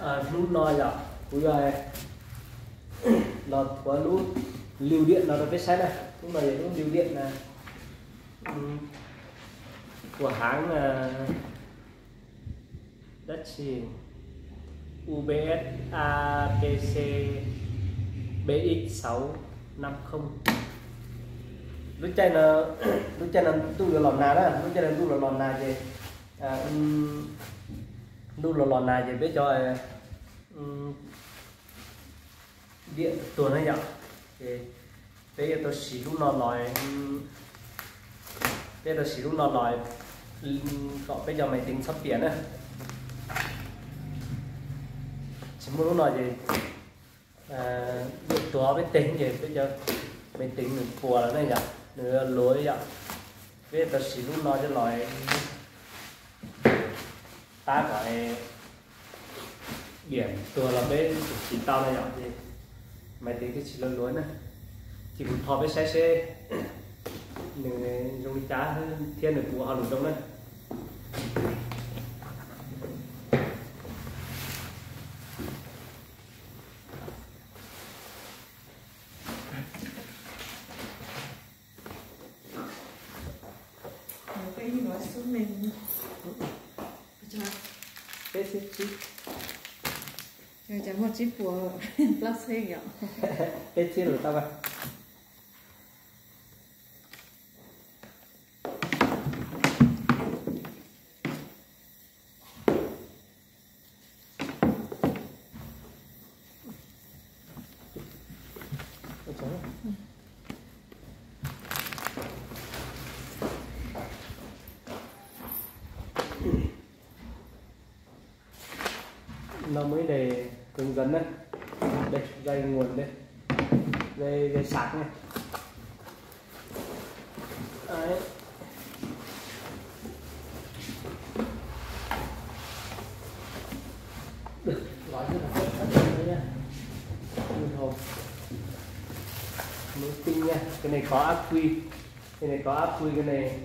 Hnub no yog kuv yuav los thuav lub liu diam no rau peb saib na. Lub no yog lub liu diam na, của hãng, dab tsi, U B S A B C B X sáu năm không. Lub caij no, lub caij no ntuj yuav los nag na, lub caij no ntuj los los nag ces, ntuj los los nag ces peb cov diam tuag na yom. Ces peb yuav tau siv lub no los, peb tau siv lub no los kom peb cov maiv teev txhob piam na. Tsis muaj lub no ces diam tuag ob peb teev ces peb cov maiv teev nws puas lawm na yom, nws luav yom. Peb tau siv lub no coj los pab kom diam tuag los peb siv tau na yom. Ces maiv teev thiaj tsis luav luav na. Ces kuv tho peb saib seb nws zoo li cas thiab nws puas ua hauj lwm zoo na. Peb xib tsib. Cov muaj tsib puas plaub txhiab yom. Peb txhiab lawm tau mas. No muaj ib daim hướng dẫn na. Đây, dây nguồn đây. Dây, dây sạc này. Đấy. Được, gói rất là cẩn thận đấy nhá. Ui, thôi. Mới tinh nha. Cái này có ắc quy. Cái này có ắc quy, cái này,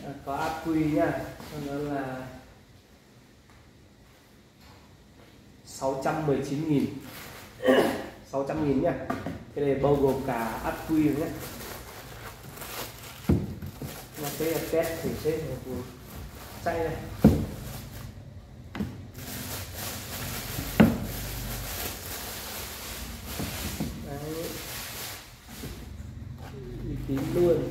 à, có ắc quy nha. Sau đó là sáu trăm mười chín nghìn. Sáu trăm nghìn nhá. Cái này bao gồm cả ắc quy nhé. Nó sẽ test thử xem là của chạy đây. Đấy. Uy tín luôn.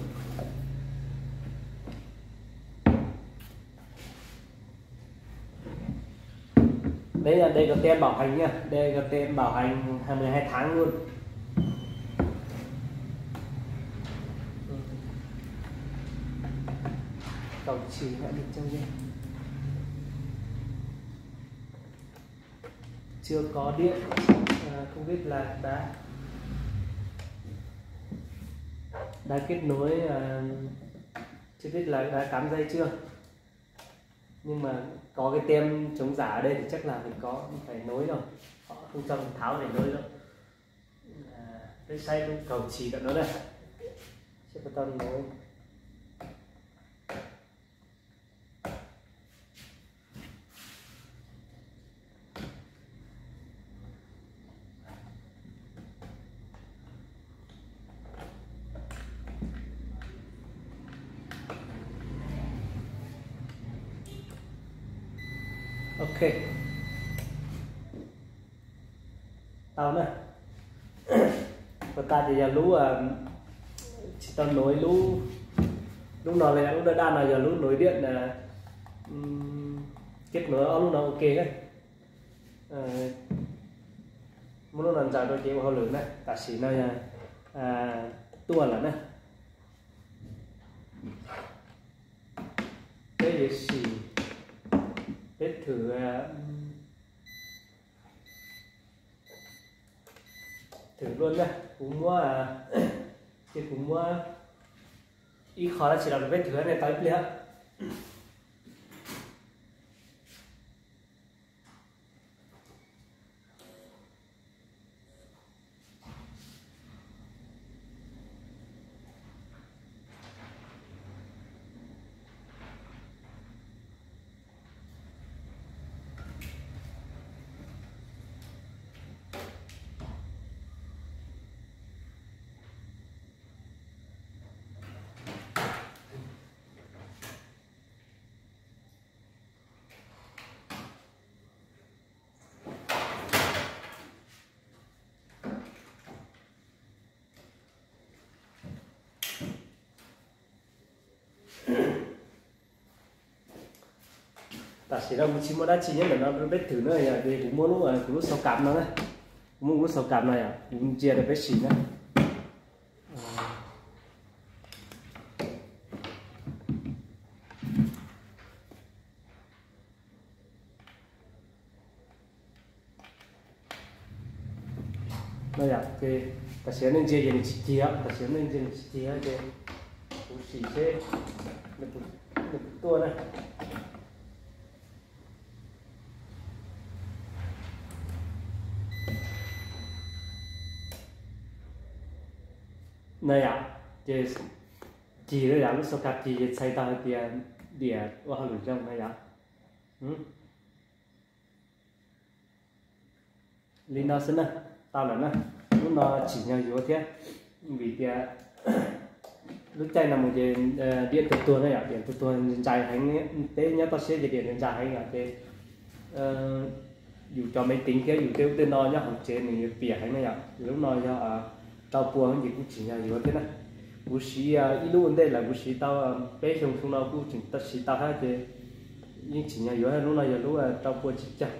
Đấy là đây có tem bảo hành nha, đây có tem bảo hành mười hai tháng luôn. Cổng chỉ đã được treo lên. Chưa có điện, à, không biết là đã đã kết nối, à, chưa biết là đã cắm dây chưa. Nhưng mà có cái tem chống giả ở đây thì chắc là mình có, không phải nối đâu. Họ không cho mình tháo để nối đâu. À, cái side cũng cầu chỉ cận đó đây. Sẽ có tao nối. Ok. Tau na. Còn ta thì giờ lú, à, chỉ tao nối lú, lú no là lú đa đa no giờ lú nối điện là, ừm, kết nối lú no ok đấy. Ờ, muab lub no ntsaws rau ces ua hauj lwm na, tam sim no tuaj lawm na. Peb yuav sim, peb thử, thử luôn na. Kuv muab, ces kuv muab ib qho dab tsi los rau peb thử ne, tau ib pliag. Tam sim no kuv tsis muaj dab tsi nyob ntawm no rau peb thwm na yom, ces kuv muab lub, kuv lub xauv kam no na, kuv muab kuv lub xauv kam no yom, kuv ntsia rau peb sim na. No yom, ces tam sim nej ntsia ces nws tsis cig, tam sim nej ntsia nws tsis cig ces kuv sim seb nws puas tuaj na. No yom, ces cig lawm yom, lub xauv kam cig ces txhais tau hais tias diam ua hauj lwm zoo no yom. Li no xwb na, tau lawm na. Lub no tsim nyog yuav thiab, vim tias lub caij no mus ces diam tuag tuag na yom, diam tuag tuag ntsais heev, peb nyob toj siab ces diam ntsais heev yom, ces yus cov me teev thiab yus tej ub tej no nyob hauv tsev nws yuav piam heev na yom. Lub no yog rau pua ces kuj tsim nyog yuav thiab na. Kuv siv ib lub ua ntej lawm, kuv siv tau peb xyoo xyoo no kuj tseem siv tau thiab ces yeej tsim nyog yuav. Lub no yog lub rau pua tsis cog.